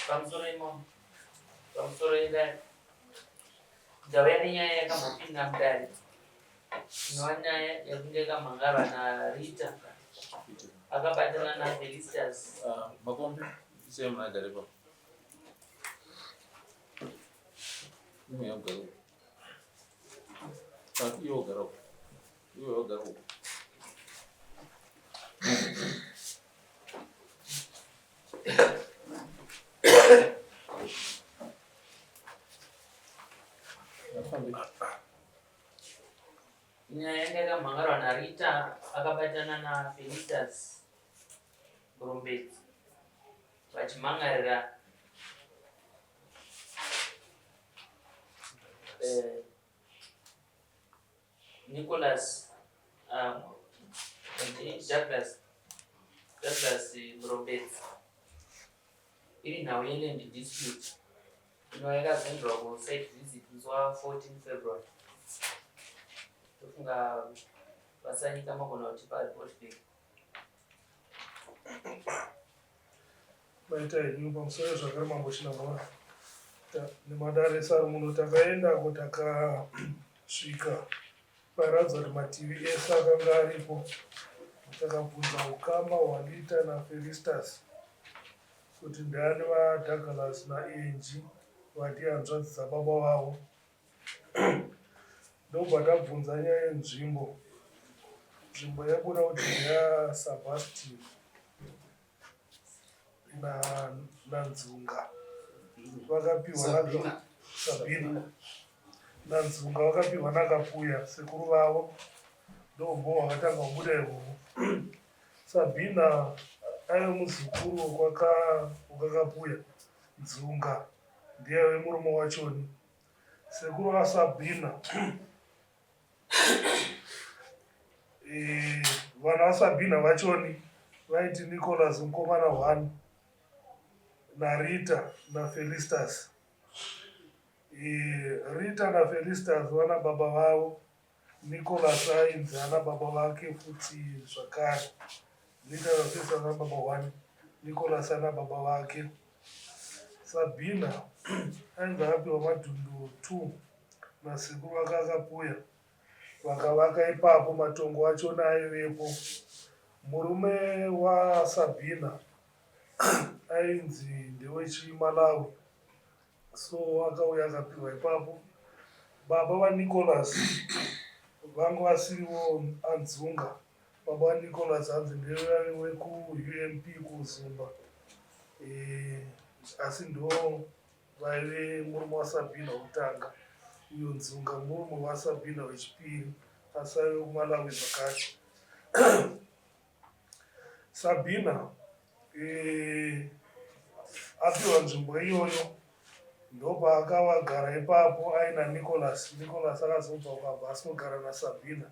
Pamusoro imomo. Pamusoro yedare. Ndauya nenyaya yakambopinda mudare. Inova nyaya yakunge yakamhangarwa naRita akabatana naFelistus. Ah, Makombe, sei munagare pa? Imwe yagara uko. Ah, iwe wagara uko. Iwe wagara uko. Nyaya yanga yakamhangarwa naRita akabatana naFelistus Murombedzi vachimhangarira eh, Nicholas um, Douglas Douglas Murombedzi iri nhau yeland dispute inova yakazoendwa kusite visit musi wa 14 February. Tofunga vasanyika magona kutipa report back. Maita henyu pamusoro zvakare mambo Chinamhora nemadare esarumuno takaendako takasvika pairatidza kuti mativi ese akanga aripo takabvunza ukama hwaLita naFelistus kuti ndiani vaDouglas naAngie vati hanzvadzi dzababa vavo Ndobva tabvunza nyaya yenzvimbo. Nzvimbo yabuda kuti ndeyaSabastin naNzunga. Vakapiwa Sabina naNzunga vakapiwa naKapuya sekuru vavo ndombo hwakatanga kubuda ihwohwo. Sabina aive muzukuru wekwaKapuya, Nzunga ndiye aive murume wachoni. Sekuru vaSabhina eh, vana vaSabhina vachoni vaiti Nicholas mukomana one naRita naFelistus. Eh, Rita naFelistus vana baba vavo Nicholas ainzi ana baba vake futi zvakare. Rita naFelistus ana baba one, Nicholas ana baba vake. Sabina ainzi akapiwa madhunduru 2 nasekuru vake akapuya vakavaka ipapo matongo achona aivepo. Murume waSabina ainzi ndewechiMalawi so akauya akapiwa ipapo. Baba vaNicholas vanga vasiriwo anzunga Baba vaNicholas hanzi ndevekuUMP kuUzumba eh, asi ndo vaive murume waSabina wekutanga uyo Nzunga murume waSabina wechipiri asi aive kuMalawi zvakare. Sabina eh, apiwa nzvimbo iyoyo ndopaakavagara ipapo aina Nicholas. Nicholas akazobva ukabva asinogara naSabina.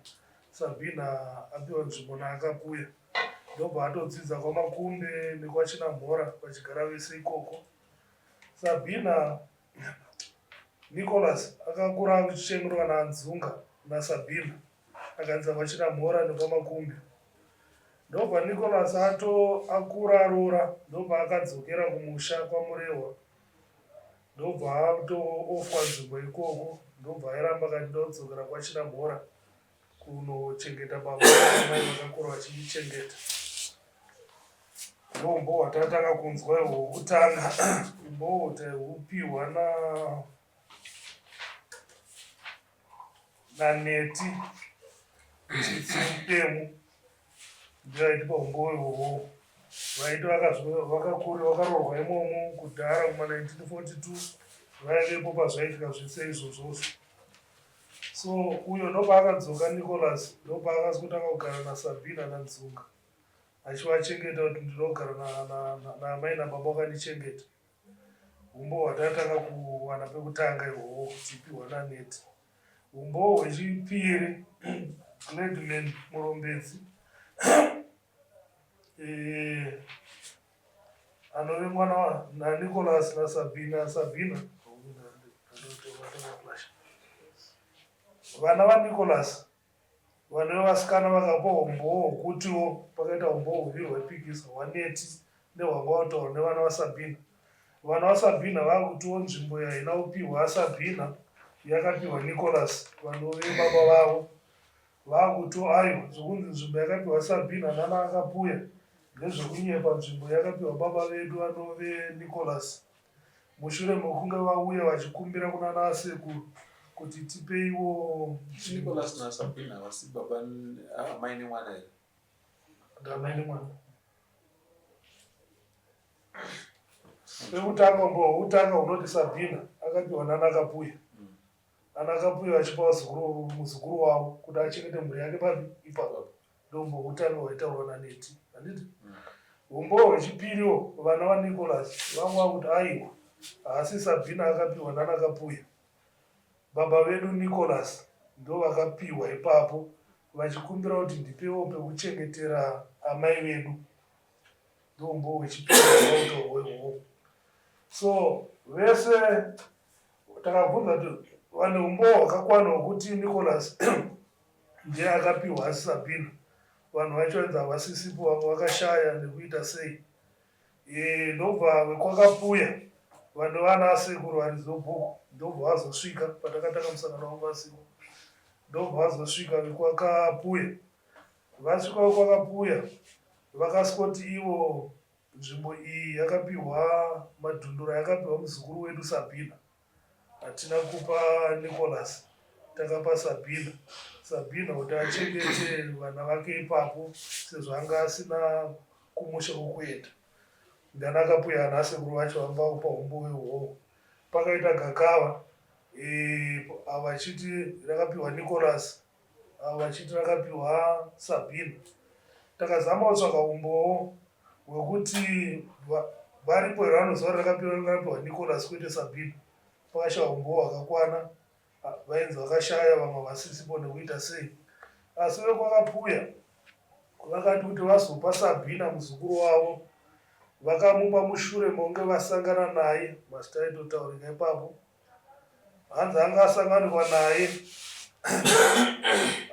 Sabina apiwa nzvimbo naAkapuya ndobva atodzidza kwaMakumbe nekwaChinamhora vachigara vese ikoko. Sabina Nicholas akakura achichengetwa naAnzunga naSabina akadzidza kwaChinamhora nekwaMakumbe. Ndobva Nicholas ato akura aroora ndobva akadzokera kumusha kwaMurehwa ndobva atoofwa nzvimbo ikoko ndobva airamba akati ndodzokera kwaChinamhora kunochengeta baba amai vakakura vachindichengeta ndombo hwatatanga kunzwa ihwo hwekutanga umbowo taihupihwa na naneti tsitsi mutemo ndiyo aitipa umbowo ihwohwo vaiti vakakura vakaroorwa imomo kudhara kuma 1942 vaivepo pazvaitika zvese izvozvozvo So uyo ndopaakadzoka Nicholas ndopaakazotanga kugara naSabina naNzunga achivachengeta kuti ndinogara naamai nababa vakandichengeta. Humbo hwatatanga kuwana pekutanga ihwohwo kuchipiwa naNeti. Humbowo hwechipiri Gladman Murombedzi eh, anove mwana naNicholas naSabina Sabina vana vaNicholas vanove vasikana vakapa umbowo hwekutiwo pakaita umbowo huviri hwaipikisa hwaNeti nehwanga wataurwa nevana vaSabina. Vana vaSabhina vakutiwo nzvimbo yaina kupihwa Sabhina yakapihwa Nicholas vanove baba vavo. Vakuto aiwa zvokunzi nzvimbo yakapiwa Sabhina nana Akapuya ndezvekunyepa nzvimbo yakapiwa baba vedu vanove Nicholas mushure mekunge vauya vachikumbira kunana asekuru kuti tipeiwo nzvimbo. Nicholas naSabhina havasi baba amai nemwana here? Ndamai nemwana. Pekutanga umbowo hwekutanga hunoti Sabhina akapiwa nana Kapuya. Ana Kapuya vachipa vazukuru muzukuru wavo kuti achengete mhuri yake papi ipapo. Ndoumbowo hwekutanga hwaitaurwa naNeti. Handiti? Umbowo hwechipiriwo vana vaNicholas vanga vakuti aiwa haasi Sabhina akapiwa nana Kapuya. Baba vedu Nicholas ndovakapiwa ipapo vachikumbira kuti ndipewo pekuchengetera amai vedu. Ndoumbowo hwechipiri hwautorwa ihwohwo. So vese takabvunza kuti vane umbowo hwakakwana hwekuti Nicholas ndiye akapiwa asi Sabina. Vanhu vacho vainzi havasisipo vamwe vakashaya nekuita sei. E, ndobva vekwakapuya vane vana asekuru varizobhuku ndobva vazosvika patakatanga musangano wangu vasiko ndobva vazosvika vekwakapuya vasvika vekwakapuya vakasvikoti ivo nzvimbo iyi yakapihwa madhundura yakapihwa muzukuru wedu Sabina Hatina kupa Nicholas takapa Sabina. Sabina kuti achengete vana vake ipapo sezvo anga asina kumusha kwokuenda. Ndana akapuya ana asekuru vacho vanga vakupa umbowo ihwohwo. Pakaita gakava e, ava vachiti rakapiwa Nicholas ava vachiti rakapiwa Sabina. Takazama kutsvaka umbowo hwekuti varipo here vanoziva kuti rakapiwa rakapiwa Nicholas kwete Sabina. Pakashaya umbowo hwakakwana, vainzi vakashaya vamwe vasisipo nekuita sei. Asi vekwakapuya vakati kuti vazopa Sabina muzukuru wavo vakamupa mushure mokunge vasangana naye mazita aitotaurika ipapo hanzi anga asanganikwa naye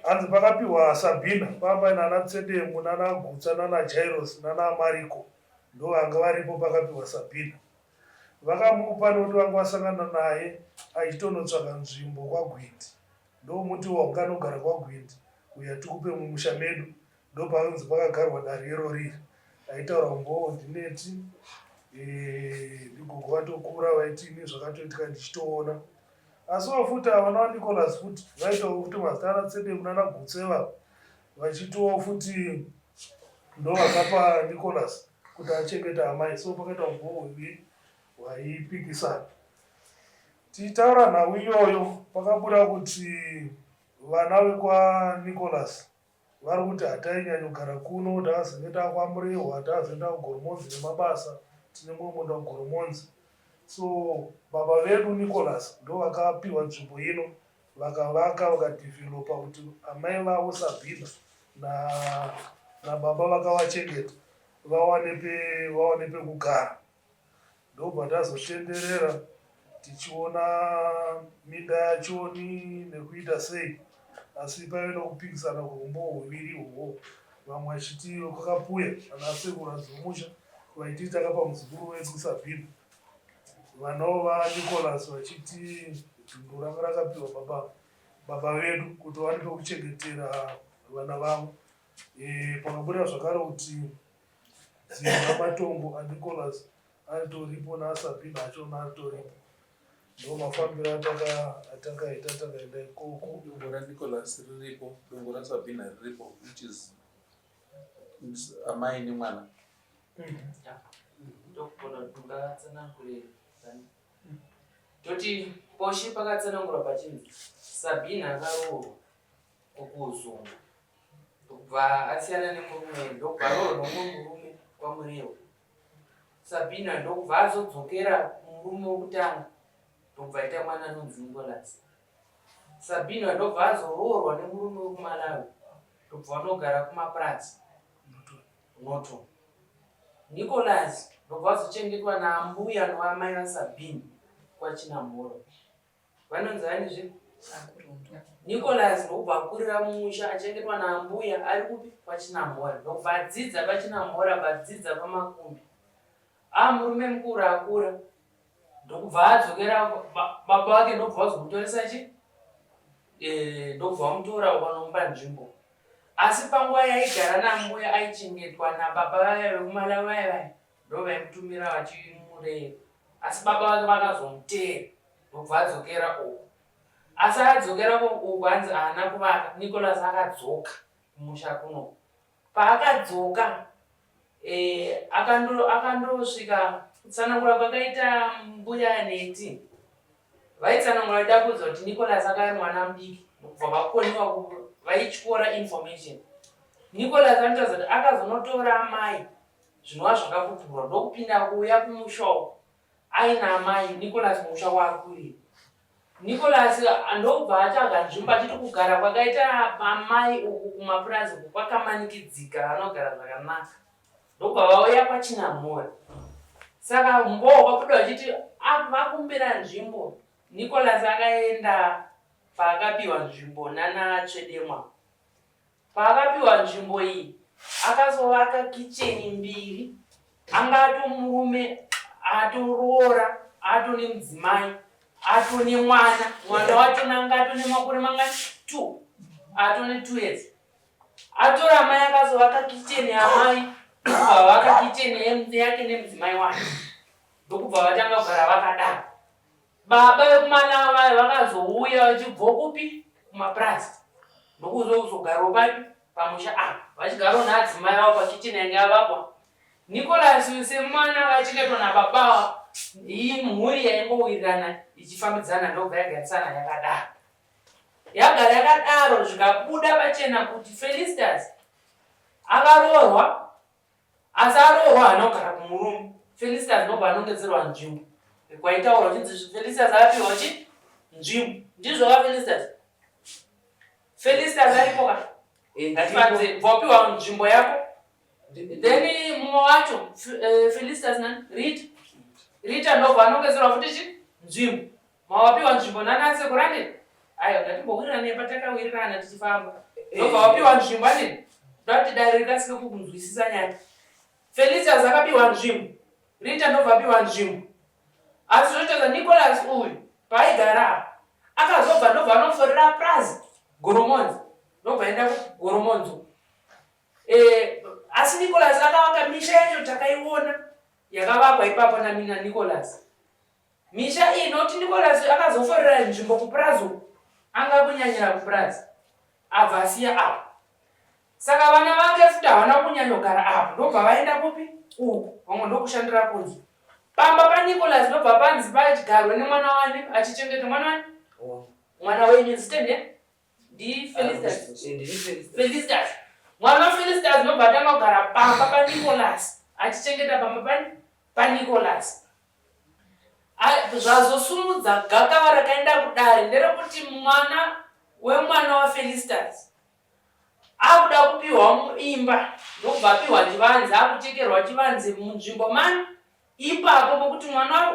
hanzi pakapiwa Sabina panga paina ana Tsedemu nana Gutsa nana Jairos nana Amariko ndovanga varipo pakapiwa Sabina vakamupa nekuti vanga vasangana naye achitonotsvaka nzvimbo kwaGwindi ndomuti wanga anogara kwaGwindi uya tikupe mumusha medu Ndopaanonzi pakagarwa dare iro riri aitaura umbowo ndineti eh, ndigogo vatokura vaiti ini zvakatoitika ndichitoona asiwo futi ava vana vanicolas futi vaitawo futi mazita ana tsedemu nana gutse ivavo vachitiwo futi ndo vakapa nicolas kuti achengete amai so pakaita umbowo hwiviri hwaipikisana tichitaura nhau iyoyo pakabuda kuti vana vekwaNicolas vari kuti hatainyanyogara kuno tazenge takwamurehwa tazenge takugoromonzi nemabasa tine mumwe munda kugoromonzi so baba vedu Nicholas ndo vakapiwa nzvimbo ino vakavaka vakadhivhelopa kuti amai vavo Sabina nababa na vakavachengeta vawane pe vawane pekugara Ndobva tazotenderera tichiona minda yachoni nekuita sei asi paive nokupikisana kweumbowo huviri ihwohwo vamwe vachiti kwakapuya ana sekuru adzomusha vaiti takapa muzukuru wedu Sabina vanawo vaNicholas vachiti dhundu ranga rakapiwa baba baba vedu kuti vawane pekuchengetera vana vavo e, pakabuda zvakare kuti Dzimba matombo aNicholas aritoripo naSabina achona aritoripo. Ndo mafambiro atakaita takaenda ikoko. Dombo raNicholas riripo, dombo raSabina riripo which is amai nemwana. Ndokugona kuti ungatsanangure toti poshe pakatsanangurwa pachinzi Sabina akaroorwa kukuzunga ndokubva asiyana nemurume ndokubva aroorwa nomumwe murume kwaMurewa. Sabina ndokubva azodzokera kumurume wokutanga ndokubva aita mwana anonzi Nicholas. Sabina ndokubva azoroorwa nemurume wekuMalawi ndokubva vanogara kumapurazi Norton. Nicholas ndokubva azochengetwa naambuya noamai vaSabina kwaChinamhora. Vanonzi ani zve? Nicholas ndokubva akurira mumusha achengetwa naambuya ari kupi? KwaChinamhora. Ndokubva adzidza paChinamhora badzidza paMakumbi. Ah murume mukuru akura. Ndokubva adzokera baba vake ndokubva vazomutoresa chi eh, ndokubva vamutora vanomupa nzvimbo. Asi panguva yaigara nambuya aichengetwa nababa vaya vekumalawi vaya vaya ndovaimutumira vachimurera. Asi baba vake vakazomuteera ndokubva adzokera uku. Asi adzokera uku hanzi haana kuvaka. Nicholas akadzoka kumusha kuno. Paakadzoka eh, akandosvika kutsanangura kwakaita mbuya Neti. Vaitsanangura vaida kuudza kuti Nicholas akave mwana mudiki ndokubva vakoniwa vaityora information. Nicholas anotaridza kuti akazonotora amai zvinova zvakapupurwa ndokupinda kuuya kumusha uku aina amai Nicholas musha waakurira. Nicholas ndokubva atsvaga nzvimbo achiti kugara kwakaita amai uku kumapurazi uku kwakamanikidzika vanogara zvakanaka ndokubva vauya kwaChinamhora. Saka umbowo hwabuda vachiti vakumbira nzvimbo Nicholas akaenda paakapiwa nzvimbo nana Tsvedemwa. Paakapiwa nzvimbo iyi akazovaka kicheni mbiri anga atomurume atoroora atone mudzimai atone mwana mwana wachona anga atone makore mangani two atone two years atora amai akazovaka kicheni amai ndokubva vavaka kicheni yake nemudzimai wake ndokubva vatanga kugara vakadaro Baba vekumalawi vaye vakazouya vachibva kupi kumapurazi ndokuzozogarawo papi pamusha apa vachigarawo naadzimai vavo pakicheni yange yavakwa. Nicholas uyu semwana akachengetwa nababa ava iyi mhuri yaingowirirana ichifambidzana ndokubva yagarisana yakadaro. Yagara yakadaro zvikabuda pachena kuti Felistas akaroorwa Asi aroorwa haana kugara kumurume. Felicitas ndobva anongedzerwa nzvimbo. Kwaitaurwa chinzi Felicitas akapiwa chi nzvimbo. Ndizvo ka Felicitas? Felicitas aripo ka? Eh, Ngatifanze bva wapiwa nzvimbo yako. Then mumwe wacho eh, Felicitas nani? Rita. Rita ndobva anongedzerwa futi chi nzvimbo. Mawapiwa nzvimbo nana sekuru ane? Ayo ngatimbowirirane patakawirirana tichifamba. Ndobva wapiwa nzvimbo ane? Ndoda kuti dare rikasike kukunzwisisa nyaya. Felicitas akapiwa nzvimbo. Rita ndobva apiwa nzvimbo. Asi zvoita Nicholas uyu paaigara apa akazobva ndobva anoforera prazi Goromonzi ndobva aenda kuGoromonzo. Eh, asi Nicholas akavaka misha yacho takaiona yakavakwa ipapo namina Nicholas. Misha iyi nokuti Nicholas akazoforera nzvimbo kupurazi uku anga kunyanyira kupurazi abva asiya apo saka vana vake futi havana kunyanyogara apo ndobva vaenda kupi uku vamwe ndokushandira kunze pamba paNicholas ndobva panzi pagarwe nemwana wani achichengeta mwana wani mwana wenyu zitende ndifelistas Felistas mwana waFelistas ndobva atanga kugara pamba paNicholas achichengeta pamba pani paNicholas Zvazosumudza gakava rakaenda kudare nderekuti mwana wemwana waFelistas akuda kupiwa imba ndokubva apiwa chivanze akuchekerwa chivanze munzvimbo mani ipapo pokuti mwana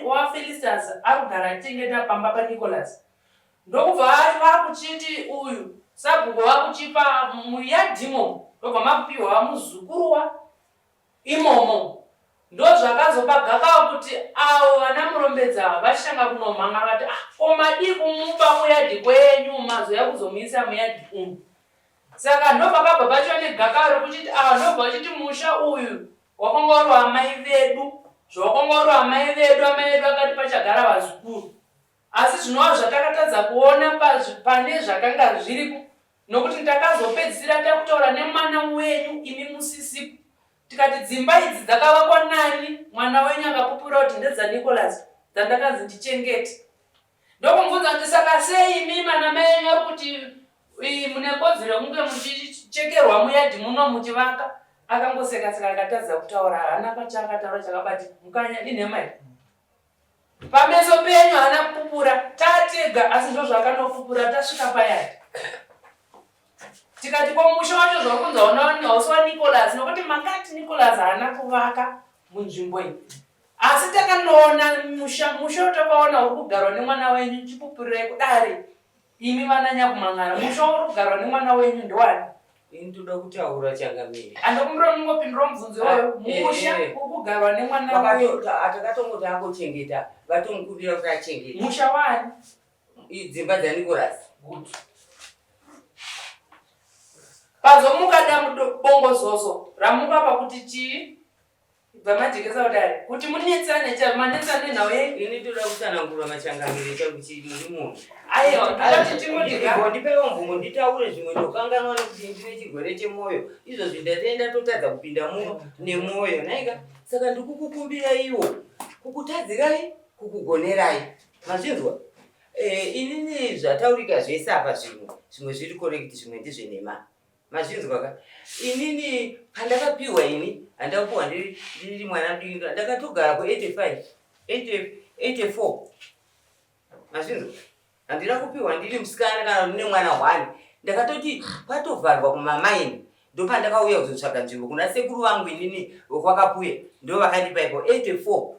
waFelistas akugara achichengeta pamba paNicholas ndokubva vakuchiti uyu sabhuku vakuchipa muyadhimo ndobva makupiwa muzukuru wa Imomo. Ndozvakazopa gakava kuti avo vana Murombedzi ava vachitanga kunomhanga vati ah ko madii kumupa kuyadhi kwenyu mazouya kuzomuisa muyadhi umu. Saka ndopakabva pachiva negakava rekuchiti ava ndobva vachiti musha uyu wakanga uri waamai vedu zvawakanga uri waamai vedu amai vedu vakati pachagara vazukuru. Asi zvinova zvatakatadza kuona pane zvakanga zviripo nokuti ndakazopedzisira takutaura nemwana wenyu imi musisipo tikati dzimba idzi dzakavakwa nani mwana wenyu akapupura kuti ndedzaNicholas dzandakanzi ndichengete ndokumubvunza kuti saka sei imi mana mai enyu ari kuti mune kodzero yekunge muchichekerwa muyadhi muno muchivaka akangoseka seka akatadza kutaura haana pachaakataura chakabatika mukanya inhema here Pameso penyu haana kupupura tatega asi ndizvo zvaakanopupura tasvika payadi. Tikati ko musha wacho zvakunzi hausi waNicholas nokuti makati Nicholas haana kuvaka munzvimbo iyi. Asi takanoona musha, musha watakaona uri kugarwa nemwana wenyu chipupurirai kudare imi vana nyakumang'ara musha uri kugarwa nemwana wenyu ndewani? Ini ndoda kutaura changamire. Andokumbira mungopindura mubvunzo iwoyo. Ah, eh, Musha eh. uri kugarwa nemwana uyu. Takatongoti angochengeta vatomukumbira kuti achengete. Musha wani? Dzimba dzaNicholas. Good. Pazomuka damubongozozo ramuka pakuti chii? Ibva majekesa kudai kuti munetsane cha manetsane nenhau yei? Ini ndoda kutsanangura machangamire changu chiri muri munhu. Aiwa, ndoda kuti tingoti ga. Ndipeiwo mvumo nditaure zvimwe ndokanganwa nekuti ndine chirwere chemwoyo. Izvozvi ndatenda totadza kupinda muno nemwoyo nhaika. Saka ndikukukumbirai iwo kukutadzirai kukugonerai. Mazvinzwa? Eh, inini zvataurika zvese apa zvimwe zvimwe zviri correct zvimwe ndizvenhema. Mazvinzwa ka? Inini pandakapiwa ini handakupiwa ndiri mwana mudiki ndakatogara ku 85 84 mazvinzwa handina kupiwa ndiri musikana kana ndine mwana one ndakatoti patovharwa kumamaini ndopandakauya kuzotsvaga nzvimbo kuna sekuru vangu inini vokwakapuya ndo vakandipa ipo 84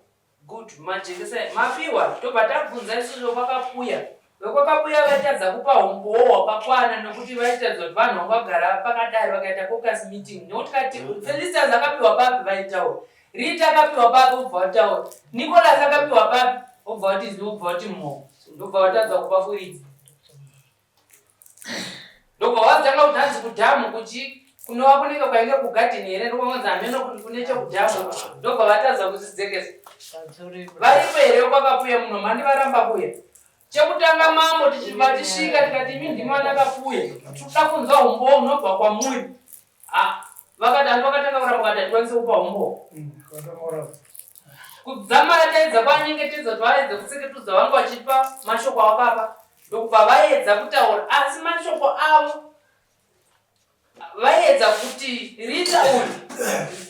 Good majekesa mapiwa tobva tabvunza isusu vekwakapuya vekwakapuya vaitadza kupa umbowo hwakakwana nekuti vaitadza kuti vanhu vangagara pakadari vakaita caucus meeting nekuti kati Felicitas akapiwa papi vaitaura Rita akapiwa papi obva wataura Nicholas akapiwa papi obva wati zi obva wati mho ndobva watadza kupa furidzi ndobva wazotanga kuti hanzi kudhamu kuchi kunova kunenge kwainge kugadheni here ndokwanzi hameno kune chekudhamu ndobva vatadza kuzvidzekesa varipo here kwakapuya muno mandi varamba kuya chekutanga mambo tichibva tisvika tikati imi ndimi vana kapuya tikuda kunzwa umbowo unobva kwamuri ah, vakati hanti vakatanga kuramba vakati hatikwanise kupa umbowo mm, kudzamara taedza kwanyengetedza kuti vaedze kuseketudza vangu vachipa mashoko avakapa ndokubva vaedza kutaura asi mashoko avo vaedza kuti rita uyu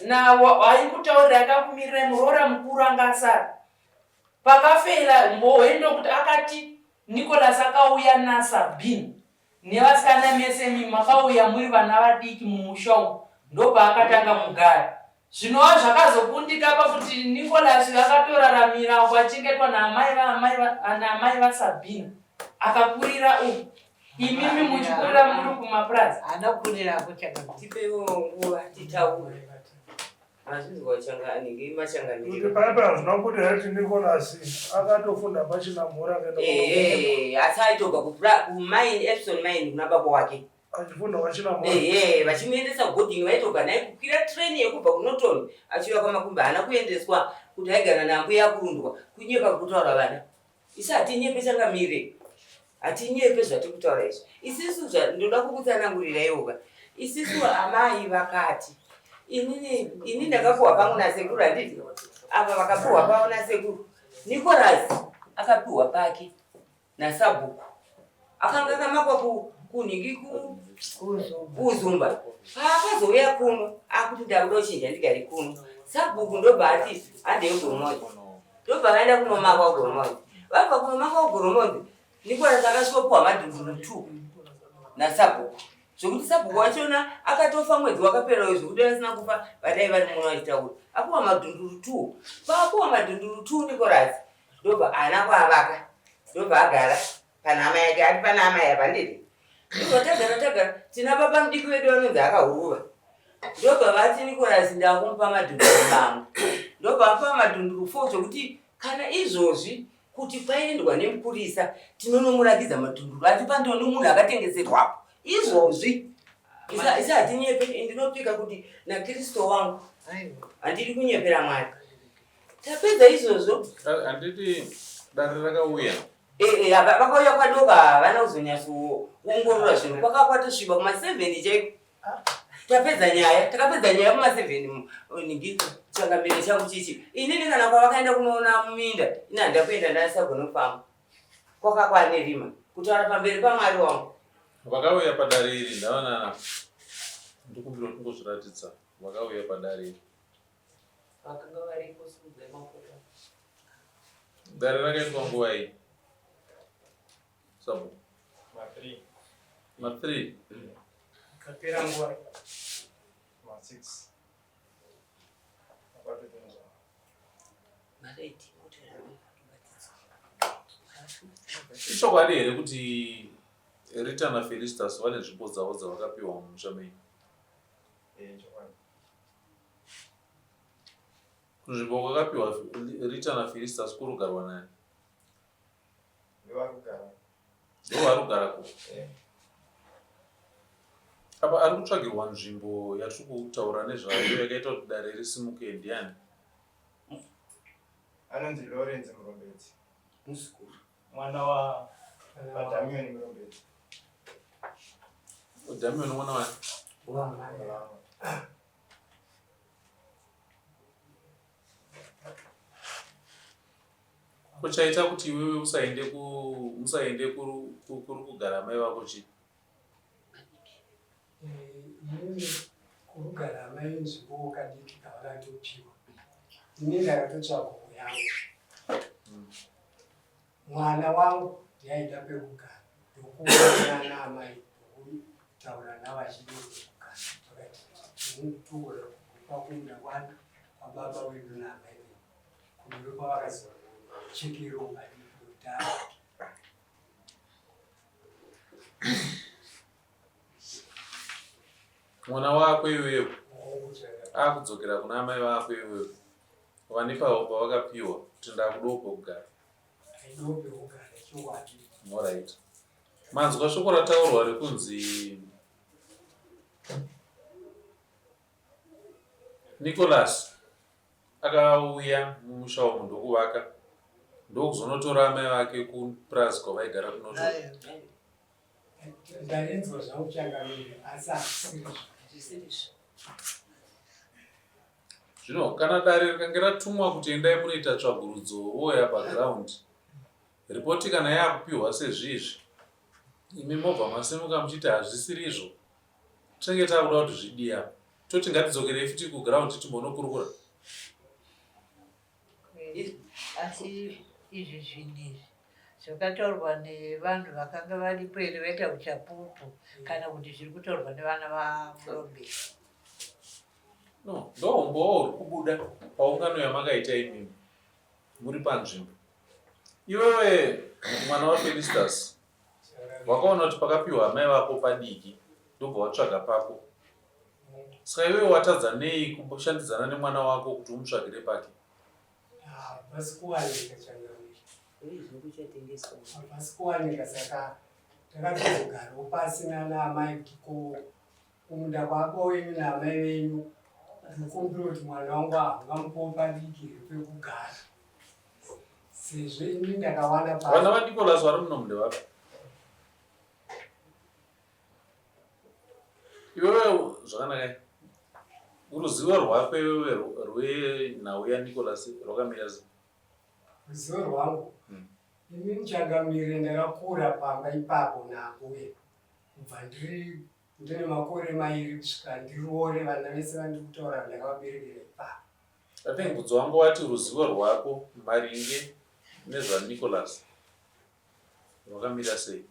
nawaikutaurira akakumirirai muroora mukuru anga asara pakafeila mbohwe ndokuti akati nicholas akauya nasabin nevasikana mese mi makauya muri vana vadiki mumusha umu ndopaakatanga kugara Zvinova zvakazokundika pakuti Nicholas akatoraramira uko achengetwa naamai vaamai naamai vaSabina akakurira uku imimi muchikurira muri kumapurazi. Haana kukurirako chakadai. Tipeiwo nguva titaure. Mazvinzwa changanenge machangamire. Kuti paya paya hazvina kuti hati Nicholas akatofunda pachina mhura akaenda Eh, asi aitobva kumine Epson mine kuna baba wake. Achifunda kwachinamhora. Ehe, vachimuendesa kuboarding vaitobva naye kukwira train yekubva kuNorton achiuya kwaMakumbe haana kuendeswa kuti aigara naambuya akurundwa kunyepa kutaura vana. Isu hatinyepe changamire. Hatinyepe zvatiri kutaura izvi. Isisu ndoda kukutsanangurira iwoka. Isisu amai vakati inini ini ndakapuwa pangu nasekuru handiti apa vakapuwa pavo nasekuru Nicholas akapiwa pake nasabhuku akanga akamakwa kunhingi kuzumba paakazouya kuno akuti ndakuda kuchinja ndigare kuno sabhuku ndobva ati handei kugoromonzi ndobva vaenda kunomakwa kugoromonzi vabva kunomakwa kugoromonzi nikona takasvikopiwa madhunduru two nasabhuku zvekuti sabhuku wachona akatofa mwedzi wakapera uyo zvekuti vasina kufa vadai vari muno vachitaura apiwa madhunduru two paapiwa madhunduru two nikorasi ndobva haana kwaavaka ndobva agara pana amai ake ari pana amai apa nditi ndobva tagara tagara tina baba mudiki vedu vanonzi akahuruva ndobva vati nikorasi ndakumupa madhunduru mamwe ndobva amupa madhunduru fo zvekuti kana izvozvi kuti paendwa nemupurisa tinonomurakidza madhunduru ati pandoni munhu akatengeserwapo izvozvi isa hatinyepe ndinopika kuti nakristu wangu handiri kunyepera mwari Tapedza izvozvo. Handiti dare rakauya. Eh, eh, vakauya kwadoka havana kuzonyatsoongorora zvinhu kwaka kwatosviba kuma 7 chaiko. Tapedza nyaya, takapedza nyaya kuma 7 ningi changamire changu chichi. Inini kana kwavakaenda kunoona muminda, ini handina kuenda ndasagona kufamba. Kwaka kwane rima. Kutaura pamberi paMwari wangu. Vakauya padare iri ndaona ndikumbira kungozviratidza vakauya padare iri. Vakanga varipo simudzai maoko. Dare rakaitwa nguva iyi. Sabu. Ma 3. Ma 3. Kapera nguva. Ma 6. Ichokwadi here kuti Rita naFelistas vane nzvimbo dzavo dzavakapiwa mumusha menyu? Eh, chokwadi. Kunzvimbo kwakapiwa Rita naFilistas kurugarwa nani? Ndovari kugara. Ndovari kugara ku? Eh. Apa ari kutsvagirwa nzvimbo yatiri kutaura nezvayo yakaita kuti dare risimuke ndiani? Anonzi Lawrence Murombedzi. Muzukuru. Mwana wa Damian Murombedzi. Damian mwana wani? Wamai. Ko chaita kuti iwewe usaende ku musaende kuri kugara mai vako chii? Eh, inini kurugara amai nzvimbo kadiki kavakatopiwa ini ndakatotsvaga yangu mwana wangu ndiaida pekugara ndokuonana naamai ndokutaura navo achida pekugara vakati togona kupa kumunda kwana kwababa wedu naamai vedu kunove kwavakazochekero padiki kudhara. Mwana wako iwewe akudzokera kuna amai vako iwewe vane pavo pavakapiwa kuti ndakudawo pekugara. Aidawo pekugara chokwadi. Alright. Manzwa shoko rataurwa rekunzi Nicholas akauya mumusha umu ndokuvaka ndokuzonotora amai vake kupurazi kwavaigara kunotora. Ndainzwa zvangu changamire asi hazvisirizvo. Zvino kana dare rikange ratumwa kuti endai munoita tsvagurudzo vouya paground ripoti kana yakupiwa sezvizvi imi mobva masimuka muchiti hazvisirizvo tinenge takuda kuti zvidii apa toti ngatidzokerei futi kuground timbonokurukura. Asi izvi zvinhu izvi zvakataurwa nevanhu vakanga varipo here vaita uchapupu kana kuti zviri kutaurwa nevana vamurombeki? No, ndohumbowo huri kubuda paungano yamakaita imimi muri panzvimbo. Iwewe mwana waFelistas wakaona kuti pakapiwa amai vako padiki ndobva watsvaga pako. Saka iwewe watadza nei kushandidzana nemwana wako kuti umutsvagire pake? Hapasi kuwanika changamire. Hapasi kuwanika saka takatozogarawo pasi nana amai kuti ko kumunda kwababa wenyu naamai venyu ndikumbira kuti mwana wangu haungamupawo padiki here pekugara sezvo ini ndakawana pa Vana vaNicholas vari muno mundevapi? Iwewe zvakanaka ruzivo rwako iwewe rwenhau yaNicholas rwakamira sei? Ruzivo rwangu ini changamire ndakakura pamba ipapo naambuya kubva ndiri ndine makore mairi kusvika ndiroore vana vese vandiri kutaura ndakavaberekera ipapo. I think mubvunzo wangu wati ruzivo rwako maringe nezvaNicholas rwakamira sei?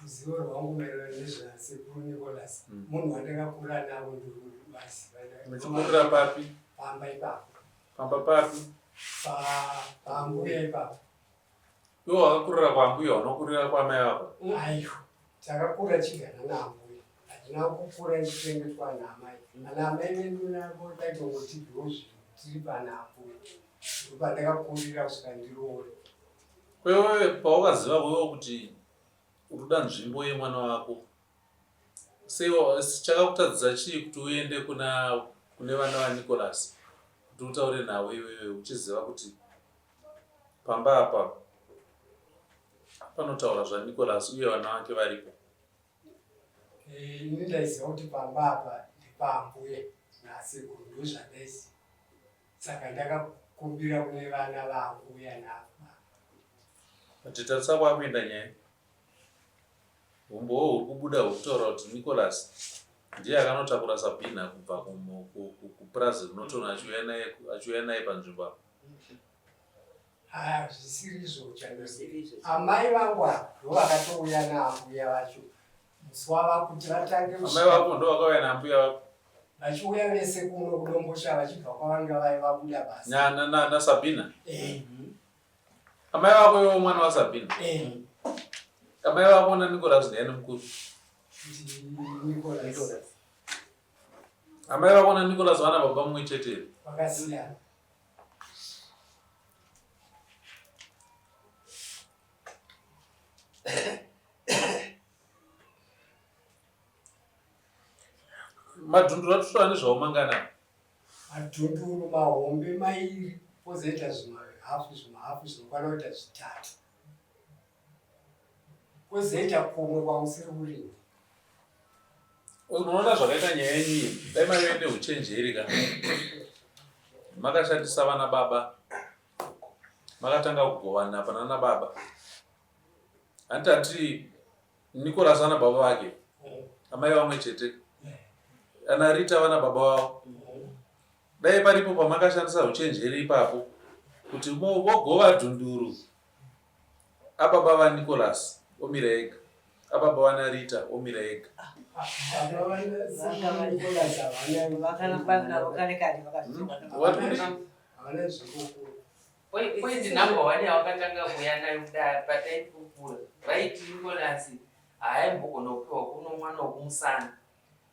Ruzivo rwangu maererano nezvasekuru Nicholas munhu wandakakura navo ndovaziva. Muchikurira papi? Pamba ipapo. Pamba papi? Pambuya ipapo. Iwe wakakurira kwambuya unokurira kwamai vako? Aiwa, takakura chigana naambuya. Hatina kukura tichichengetwa naamai. Ana amai vedu navo taitongotibvewo zvinhu tiri pana ambuya. Ndopandakakurira kusvika ndiroore. Kwewe pawakaziva wewe kuti uri kuda nzvimbo yemwana wako sei chakakutadzisa chii kuti uende kuna kune vana vaNicholas kuti utaure navo iwewe uchiziva kuti pamba apa panotaura zvaNicholas uye vana vake varipo? Eh, ini ndaiziva kuti pamba apa ndepambuya nasekuru ndozvandaiziva saka ndakakumbira kune vana vambuya nababa. But tarisa kwakuenda nyaya. Humbowo huri kubuda huri kutaura kuti Nicholas ndiye akanotakura Sabina kubva kupurazi rinotona achiuya naye panzvimbo apa. Haa zvisiri izvo changamire. Amai vangu ava ndovakatouya naambuya vacho musi wava kuti vatange Amai vako ndovakauya naambuya vako? Vachiuya vese kuno kuDombosha vachibva kwavanga vaiva vabuda basa. NaSabina? Eh. Amai vako ivo mwana waSabina? Eh. Amai vako naNicholas ndiani mukuru? Nicholas. Amai vako naNicholas vana baba mumwe chete here? Vakasiyana. Madhunduru atotora nezvawo mangana? Madhunduru mahombe mairi pozoita zvimahafu zvimahafu zvinokwana kuita zvitatu. Kwozoita kumwe kwamusiri kurima. Unoona zvakaita nyaya yenyu iyi, dai maive neuchenjeri ka. Makashandisa vana baba, makatanga kugovana panana baba. Hanti hati Nicholas ana baba vake, amai vamwe chete, ana Rita vana baba vavo. Dai paripo pamakashandisa uchenjeri ipapo kuti vogova dhunduru Ababa vaNicholas omira ega. Ababa vana Rita omira ega. Point number one yawakatanga kuuya nayo kudai pataipupura vaiti Nicholas haaimbogona kupiwa kuno mwana wekumusana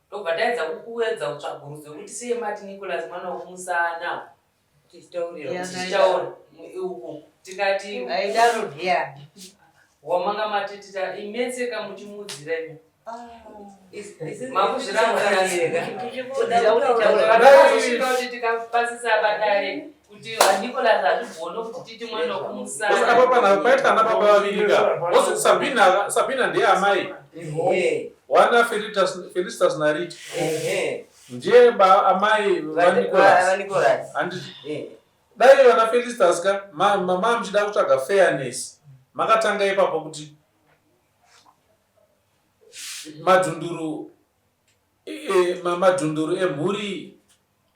ndobva taedza kukuedza kutsvagurudzo yekuti sei mati Nicholas mwana wekumusana tichitaura uku tikati aidaro ndiani wamanga matitita imetseka muchimuudzira imi makuzvirambaakazosvika kuti tikapasisa badare kuti nicolas hazvigone kuti titi mwana wekumusana apa paita ana baba vaviri ka sabina sabina ndiye amai wana felicitas narita Ndiye ba amai vaNicholas. Handiti? Eh. Dai vana Felicitas ka mama muchida kutsvaga fairness makatanga ipapo kuti madhunduru e, madhunduru emhuri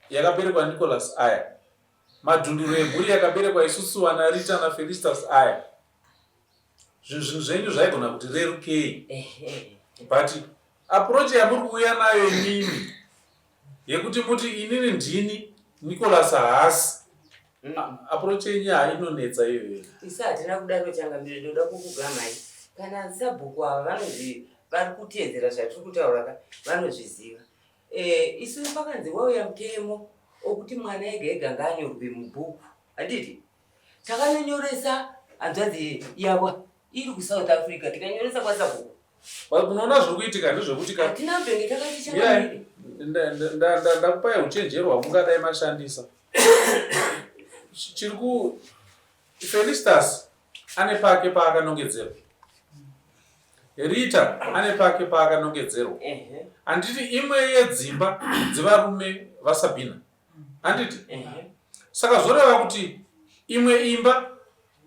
yakaberekwa Nicholas aya madhunduru emhuri yakaberekwa isusu vana Rita naFelicitas aya zvinhu zvenyu zvaigona kuti rerukei but approach yamuri kuuya nayo imimi yekuti muti inini ndini Nicholas haasi mm. approach yenyu hainonetsa iyoyo isu hatina kudaro changamire ndoda kukugamai kana sabhuku ava vanozvi vari kuteedzera zvatiri kutaura ka vanozviziva eh, isu pakanzi wauya mutemo okuti mwana ega ega ngaanyorwe mubhuku handiti Takanonyoresa hanzvadzi yavo iri kuSouth Africa tikanyoresa kwasabhuku. Unoona zviri kuitika ndezvekuti ka hatina kutenge takati chakamire. Ndakupai uchenjeri hwamungadai mashandisa. Chiri ku Felistas ane pake paakanongedzerwa. Rita ane pake paakanongedzerwa. Handiti imwe yedzimba dzevarume vaSabina. Handiti? Saka zvoreva kuti imwe imba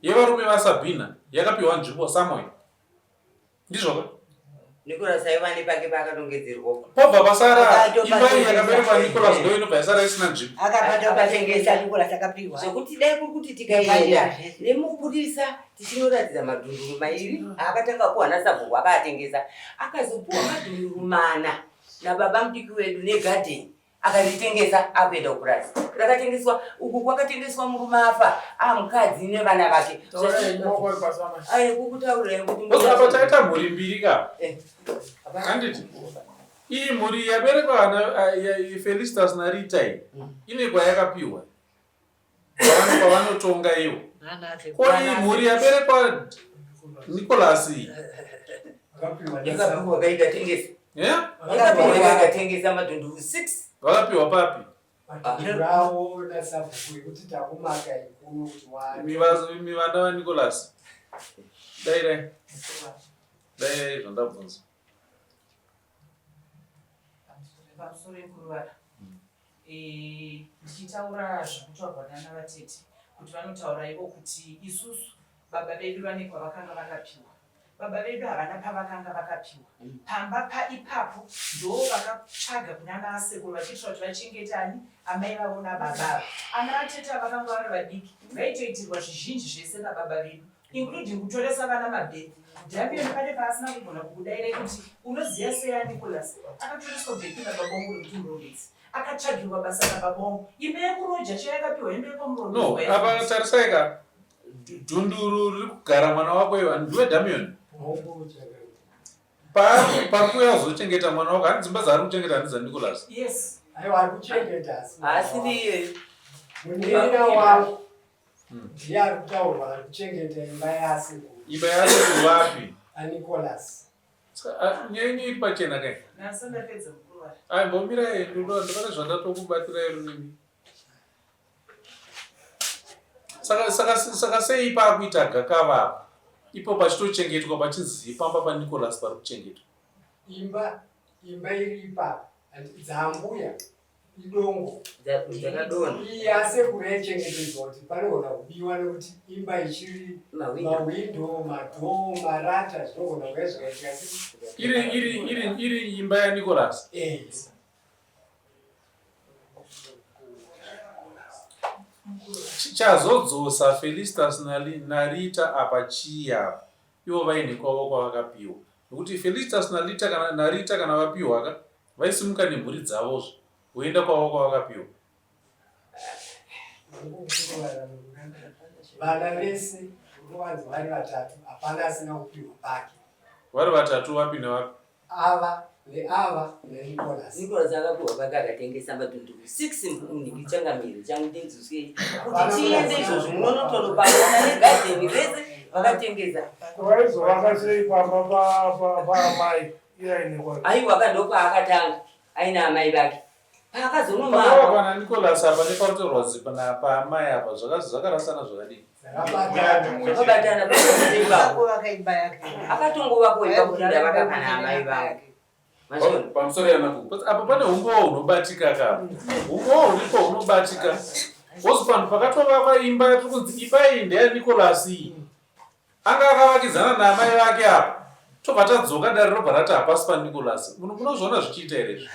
yevarume vaSabhina yakapiwa nzvimbo somewhere. Ndizvo ka? Nicholas aiva nepake paakanongedzerwa. Pobva pasara imba iyi yakaberekwa Nicholas ndo inobva yasara isina nzvimbo. Akapatengesa Nicholas akapiwa. Zvekuti dai kuri kuti tikaenda nemupurisa tichinoratidza madhunduru mairi aakatanga kupiwa nasabhuku akaatengesa. Akazopiwa madhunduru mana nababa mudiki wedu negadheni. Akaritengesa akuenda kupurazi rakatengeswa uku kwakatengeswa murume afa amukadzi nevana vake kukutaurirai kuti apa taita mhuri mbiri ka eh. handiti iyi mhuri yaberekwa ana Felicitas naRita iyi mm. ine kwayakapiwa kwavanotonga ivo ko iyi mhuri yaberekwa Nicholas iyi yakapiwa kaikatengesa yakapiwa madhunduru 6 vakapiwa papi Ravo nasabhuku yekuti takumaka ikuno kuti mivana vaNicholas dairai dairai zvandabvunza pamusoro yekuruvara Eh, ndichitaura zvekutaurwa nana vatete kuti vanotaura ivo kuti isusu baba vedu vane kwavakanga vakapiwa baba vedu havana pavakanga vakapiwa mm. pamba paipapo ndo vakatsvaga kunana asekuru vachiitira kuti vachengete ani amai vavo nababa ava ana atete avakanga vari vadiki vaitoitirwa zvizhinji zvese nababa vedu including kutoresa vana mabirth Damian pane paasina kugona kukudairai kuti unoziva sei aNicholas akatoreswa birth nababa wangu rekuti murombedzi akatsvagirwa basa nababa wangu imba yekuroja chaiyo yakapiwa imba yekwamurombedzi no apa tarisai ka dhunduru riri kugara mwana wako iwa ndiwe Damian Paari kuuya kuzochengeta mwana wako, hani dzimba dzaari kuchengeta handi dzaNicholas? Yes. Aiwa ari kuchengeta asi. Haasiri iyeyo. Munin'ina wangu ndiye ari kutaurwa ari kuchengeta imba yasekuru. Imba yasekuru vapi? ANicholas. Nyaya yenyu iri pachena kai? Nhasi ndapedza mukurwara. Ai mbomirai ndopane zvandatokubatsirai rurimi. Saka saka saka sei paakuita gakava apa? Ipo pachitochengetwa pachinzi pamba paNicholas pari kuchengetwa. Imba imba iri ipapa dzaambuya idongo dzakadonha. Iyi yasekuru yaichengetedzwa kuti panogona kubiwa nekuti imba ichiri mahwindo madhoo marata zvinogona kuya zvikaitika iri iri iri iri imba yaNicholas. Eh. Chazodzosa Felistas naRita apa chii apa ivo vaine kwavo kwavakapiwa nekuti Felistas naLita kana naRita kana vapiwa ka vaisimuka nemhuri dzavozve voenda kwavo kwavakapiwa. Vana vese vanzi vari vatatu hapana asina kupiwa pake. Vari vatatu vapi nevapi? Ava neava naNicholas. Nicholas akapiwa pake akatengesa madhunduru 6 mhuni changamire changu ndinzwisei kuti tiende izvozvo munonotonopangana negadheni rese vakatengesa. Vaizovaka sei pamba paamai iye aine kwake? Aiwa ka ndopaakatanga aina amai vake paakazonomama. Pakavakwa naNicholas apa neparutorwa zipa paamai apa zvakarasana zvakadii? Zvakabatana akatongovako imba kupinda vakakana amai vangu. Pamusoro yanaku. Apa pane humbowo hunobatika ka. Humbowo huripo hunobatika. Wozi panhu pakatovakwa imba yatiri kunzi imba iyi ndeyaNicholas iyi. Anga akavakidzana naamai vake apa. Tobva tadzoka dare robva rati hapasi paNicholas. Munozviona zvichiita here izvi?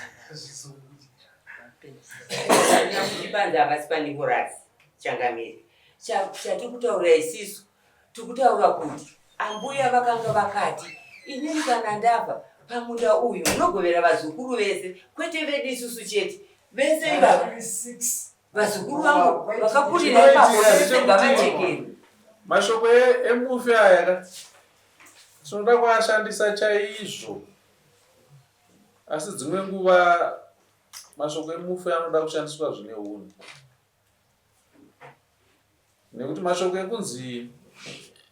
Nyakuti hapasi paNicholas changamire. Chatiri kutaura isisu tiri kutaura kuti ambuya vakanga vakati inini kana ndafa pamunda uyu munogovera vazukuru vese kwete vedu isusu chete vese ivava vazukuru vangu vakakurira ipapo vese ngavachekere. Mashoko emufi aya ka tinoda kuashandisa chaizvo asi dzimwe nguva mashoko emufi anoda kushandiswa zvine hunhu. Nekuti mashoko ekunzi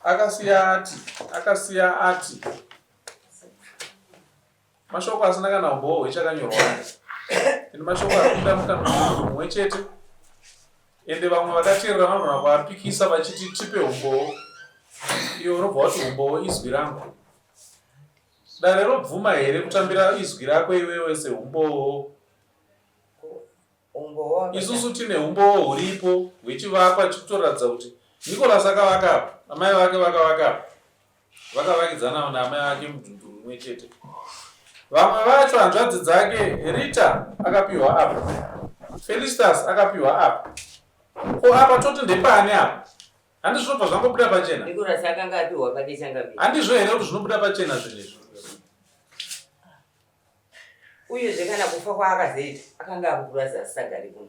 akasiya ati, akasiya ati, mashoko asina kana umbowo hwechakanyorwa ende mashoko ari kubuda mukanwa memunhu mumwe chete ende vamwe vakateerera vanogona kuapikisa vachiti tipe umbowo iwe unobva wati umbowo izwi rangu dare robvuma here kutambira izwi rako iwewe seumbowo Isusu tine humbowo huripo hwechivakwa chikutoratidza kuti Nicholas akavaka apa, amai vake vakavaka apa, vakavakidzana naamai vake mudhunduru rimwe chete. Vamwe vacho hanzvadzi dzake Rita akapiwa apa, Felistas akapiwa apa. Ko apa toti ndepani apa? Handi zvinobva zvangobuda pachena? Nicholas akanga apiwa pake changamire. Handizvo here kuti zvinobuda pachena zvinhu izvi? Uyezve kana kufa kwaakazoita akanga akukurazi asisagari kuno.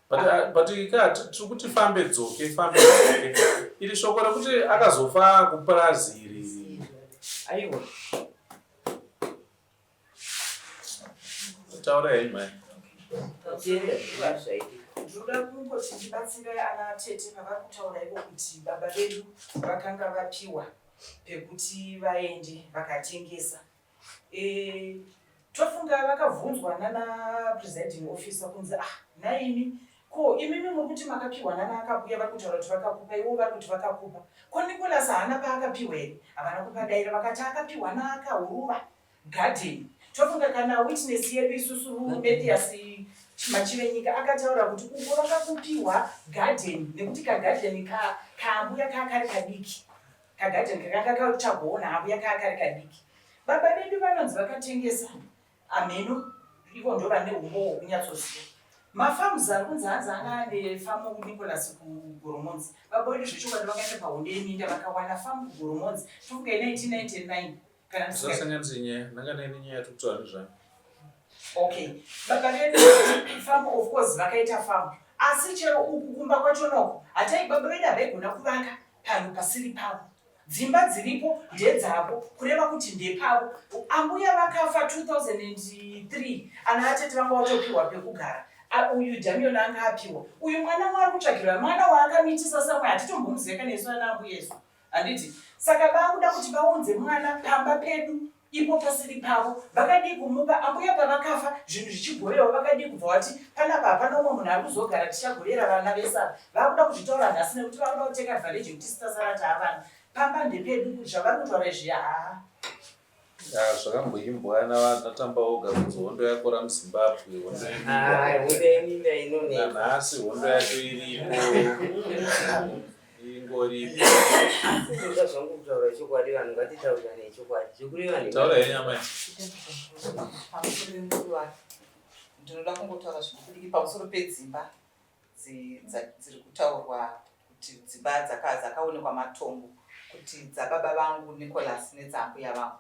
But, but ka tiri kuti fambe dzoke fambe dzoke iri shoko rekuti akazofa kupurazi iri Aiwa. Taura henyu mai. Tatenda zviva zvaitika. Ndinoda kungoti ndibatsire ana tete pavari kutaura ivo kuti baba vedu vakanga vapiwa pekuti vaende vakatengesa. E, tofunga vakabvunzwa nana presiding officer kunzi ah nhaimi ko imimi muri kuti makapiwa nana akabuya vari kutaura kuti vakakupa iwo vari kuti vakakupa ko Nicholas haana paakapiwa here havana kupadaira vakati akapiwa naakahuruva garden tofunga kana witness yedu isusu Mathias Machivenyika akataura kuti uko vakakupiwa garden nekuti kagarden kaambuya ka kari kadiki Kagadheni kakanga kachagoona havo yakaa kari kadiki. Baba vedu vanonzi vakatengesa hameno ivo ndovane umbowo hwekunyatsoziva. Mafarms ari kunzi hanzi anga ane famu Nicholas kuGoromonzi. Baba vedu zvechokwadi vakaenda pahondo yeminda vakawana famu kuGoromonzi tofunga 1999 kana ndisinga Usasanganise nyaya, nanga nenyaya yatiri kutaura nezvayo. Okay. Baba vedu farm of course vakaita farm. Asi chero uku kumba kwacho noko hatai baba vedu havaigona kuvaka panhu pasiri pavo. Dzimba dziripo ndedzavo kureva kuti ndepavo. Ambuya vakafa 2003 ana atete vanga vatopiwa pekugara. Uyu Damion anga apiwa. Uyu mwana waari kutsvagirwa mwana waakamitisa samwe hatitombomuziva kana isu ana ambuya isu. Handiti? Saka vakuda kuti vaunze mwana pamba pedu ipo pasiri pavo. Vakadii kumupa ambuya pavakafa zvinhu zvichigovewa vakadii kubva vati panapa hapana umwe munhu ari kuzogara tichagovera vana vese ava. Vakuda kuzvitaura nhasi nekuti vakuda kuteka advantage yekuti isu tasara taavana. Pamba ndepedu zvavari kutaura izvi haa. Ya, zvakamboimbwa naTambaoga kunzi hondo yakora muZimbabwe, hondo Ah, hondo yeminda inonetsa. Nanhasi hondo yacho iripo, ingoripo. Asi ndoda zvangu kutaura chokwadi, vanhu ngatitaurirane chokwadi. Zvekureva nhema. Taura henyu amai. Pamusoro pemuruva ndinoda kungotaura zvidiki diki pamusoro pedzimba dziri kutaurwa kuti dzimba dzakaonekwa matombo kuti dzababa vangu Nicholas nedzaambuya vangu.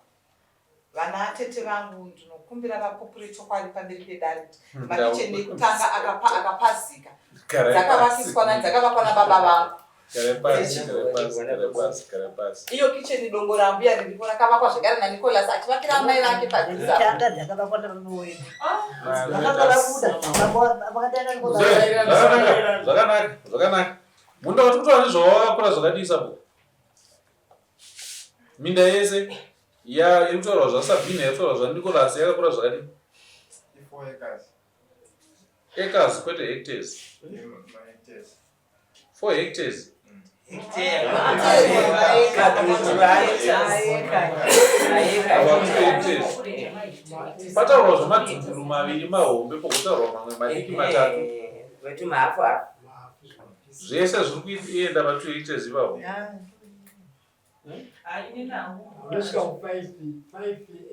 Vana tete vangu ndinokumbira vapupure chokwadi pamberi pedare kuti makicheni ekutanga akapazika dzakavakiswa dzakavakwa nababa vangu. Iyo kicheni dongo raambuya riripo rakavakwa zvekare naNicholas achivakira amai vake padhuze apo. Tanga dzakavakwa nababa wedu. Vakanga vabuda. Vakatanga Zvakanaka, zvakanaka, zvakanaka. Munda wati kutaura nezvawakakura zvakadii sabhuku? Minda yese ya iri kutaurwa zvaSabhina iri kutaurwa zvaNicholas yakakura zvakadii? I4 acres. Acres kwete hectares. Mahectares. 4 hectares. About 2 hectares. Pataurwa zvemadhunduru maviri mahombe pogotaurwa mamwe madiki matatu. Vati mahafu hafu. Zvese zviri kuenda pa 2 hectares ipapo. Unosvika ku 5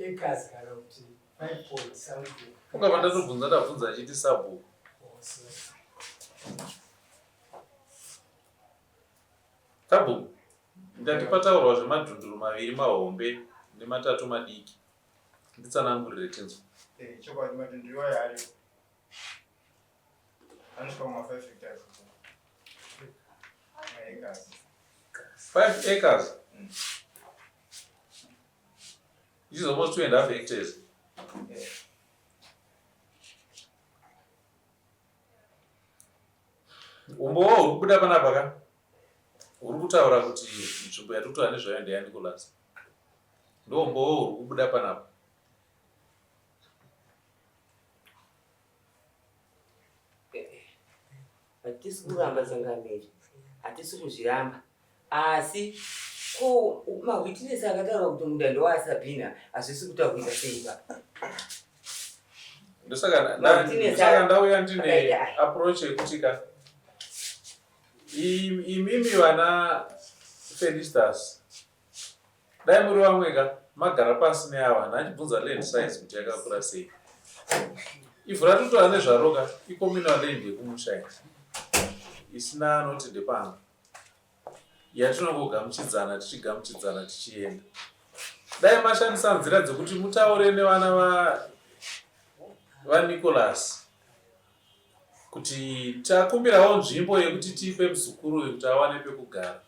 acres kana kuti 5 point something. Ungabva ndatobvunza ndabvunza achiti sabhuku. Oh, sorry. Sabhuku, ndati pataurwa zvemadhunduru maviri mahombe nematatu madiki. Nditsanangurire tinzwe. Eh, chokwadi madhunduru iwayo aripo. Anosvika kuma 5 hectares. Maacres. 5 acres. This is almost 2.5 hectares. Yeah. Umbowo huri kubuda panapa ka huri kutaura kuti nzvimbo yatiri kutaura nezvayo ndeyaNicholas. Ndo umbowo huri kubuda panapa. Hatisi kuramba changamire, hatisi kuzviramba asi ko mahwitinesi akataura kuti munda ndewaSabhina hazvisi kutaurika sei pa Ndosaka Mahwitinesi ndosaka ndauya ndine akaita aya. approach yekuti ka imimi vana Felistas dai muri vamwe ka magara pasi neava vanhu achibvunza land size kuti yakakura sei. Ivhu ratitotora nezvaro ka icommunal land yekumusha iyi isina anoti ndepangu yatinongogamuchidzana tichigamuchidzana tichienda. Dai mashandisa nzira dzekuti mutaure nevana vaNicholas kuti takumbirawo nzvimbo yekuti tipe muzukuru uyu kuti awane pekugara.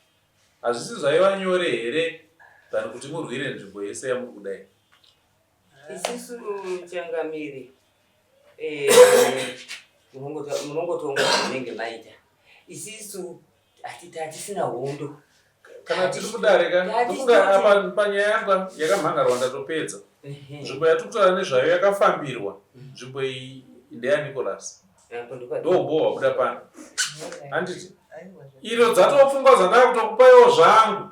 Hazvisi zvaiva nyore here than kuti murwire nzvimbo yese yamuri kudai? Isisu changamire eh, munongotonga zvamunenge maita. Isisu hatisina hondo. Kana tiri kudare ka, ndofunga apa panyaya yangu yakamhangarwa ndatopedza. Nzvimbo yatiri kutaura nezvayo yakafambirwa. Nzvimbo iyi ndeyaNicholas. Ndoumbowo hwabuda pano. Handiti? Iro dzatova pfungwa dzandakutokupaiwo zvangu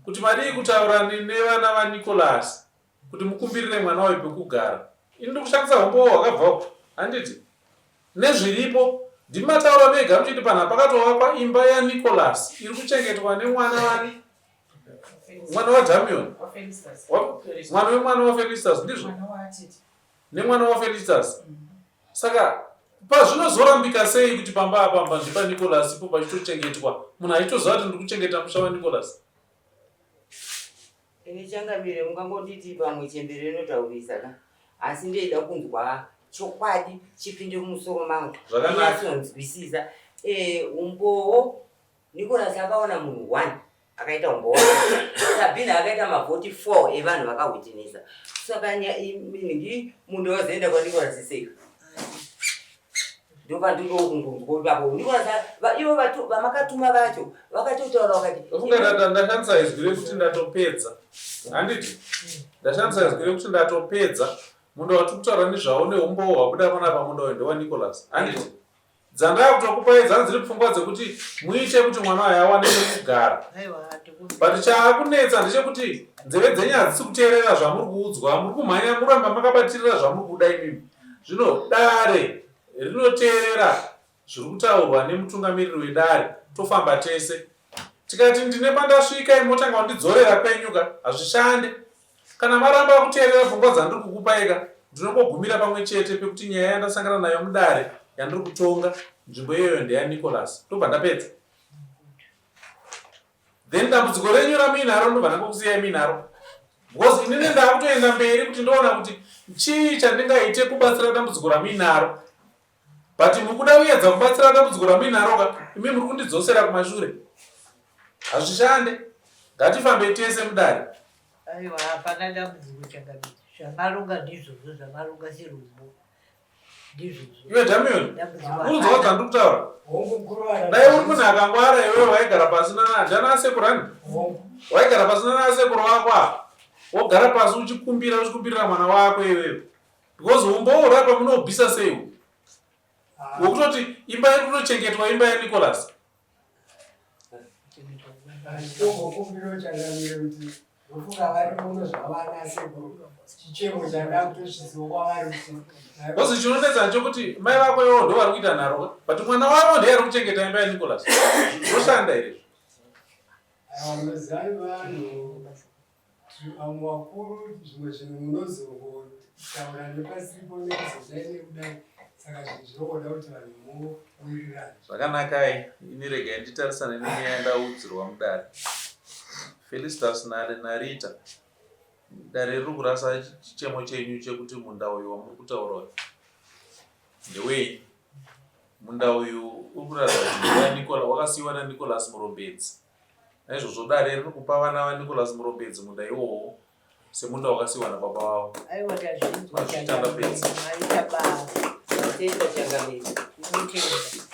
kuti madii kutaura nevana vaNicholas kuti mukumbirire mwana uyu pekugara. Ini ndikushandisa humbowo hwakabva uko. Handiti? Nezviripo ndimi mataura mega muchiti panhu pakatovakwa imba yaNicholas iri kuchengetwa nemwana wani? Mwana waDamion. Mwana wemwana waFelistas ndizvo? Nemwana waFelistas. Saka pazvinozorambika sei kuti pamba apa mba ndipa Nicholas ipo pachitochengetwa munhu achitoziva kuti ndiri kuchengeta musha waNicholas? Ini changamire mungangonditi pamwe chembere inotaurisa ka asi ndeida kunzwa chokwadi chipinde mumusoro mangu Zvakanaka. ndinyatsonzwisisa. Eh, umbowo Nicholas akaona munhu one. Akaita umbowo wake. Sabina akaita mavhoti 4 evanhu vakahwitinisa. Saka ngi munhu wazoenda kwaNicholas sei? Ndopandinokungonzwa ipapo. Nicholas ivo vamakatuma vacho vakatotaura vakati Funga ndashandisa izwi rekuti ndatopedza. Handiti? Ndashandisa izwi rekuti ndatopedza. Munda watiri kutaura nezvawo neumbowo hwabuda panapa munda uyu ndewaNicholas. Handiti? Dzandakutokupai dzanga dziri pfungwa dzekuti muite kuti mwana uyu awane pekugara. But chaakunetsa ndechekuti nzeve dzenyu hadzisi kuteerera zvamuri kuudzwa, muri kumhanya muramba makabatirira zvamuri kuda imimi. Zvino dare rinoteerera zviri kutaurwa nemutungamiriri wedare tofamba tese. Tikati ndine pandasvika imi motanga kundidzorera kwenyu ka hazvishande. Kana maramba kuteerera pfungwa dzandiri kukupai ka, ndinongogumira pamwe chete pekuti nyaya yandasangana nayo mudare yandiri kutonga, nzvimbo iyoyo ndeyaNicholas. Ndobva ndapedza. Then dambudziko renyu ramuinaro ndobva ndangokusiyai muinaro. Because inini ndakutoenda mberi kuti ndoona kuti chii chandingaite kubatsira dambudziko ramuinaro. But mukuda kuedza kubatsira dambudziko ramuinaro ka, imi muri kundidzosera kumashure. Hazvishande. Ngatifambei tese mudare. Aiwa hapana dambudziko changamire. Zvamaronga ndizvozvo zvamaronga serumbo. Ndizvozvo. Iwe Damion, unzwa zvandiri kutaura? Dai uri munhu akangwara iwewe waigara pasi nana ndana asekuru ani? Waigara pasi nana asekuru wako apa. Wogara pasi uchikumbira uchikumbirira mwana wako iwewe. Because umbowo huri apa munobvisa sei uhu? Wekutoti imba iri kutochengetwa imba yaNicholas. Nditombokumbirawo changamire kuti ndofunga vari muno zvavana sekuru chichemo chandakutosvitsawo kwavari kuti Because chinonetsa ndechekuti mai vako ivo ndo vari kuita nharo ka but mwana wavo ndiye ari kuchengeta imba yaNicholas. Zvoshanda here izvo? Aiwa munoziva vanhu Vamwe vakuru zvimwe zvinhu munozongotaura nepasiripo nekuzodai nekudai saka zvinhu zvinongoda kuti vanhu muwirirane. Zvakanakai, ini regai nditarisane nenyaya yandaudzirwa mudare. Felistas naRita, dare riri kurasa chichemo chenyu chekuti munda uyu wamuri kutaura uyu ndewei. Munda uyu uri kuratidza kuti ndewaNicola, wakasiyiwa naNicholas Murombedzi. Naizvozvo dare riri kupa vana vaNicholas Murombedzi munda iwowo semunda wakasiiwa nababa vavo. Aiwa tazvinzwa Mazvita ndapedza. changamire. Maita basa. Tenda changamire. Tinotenda.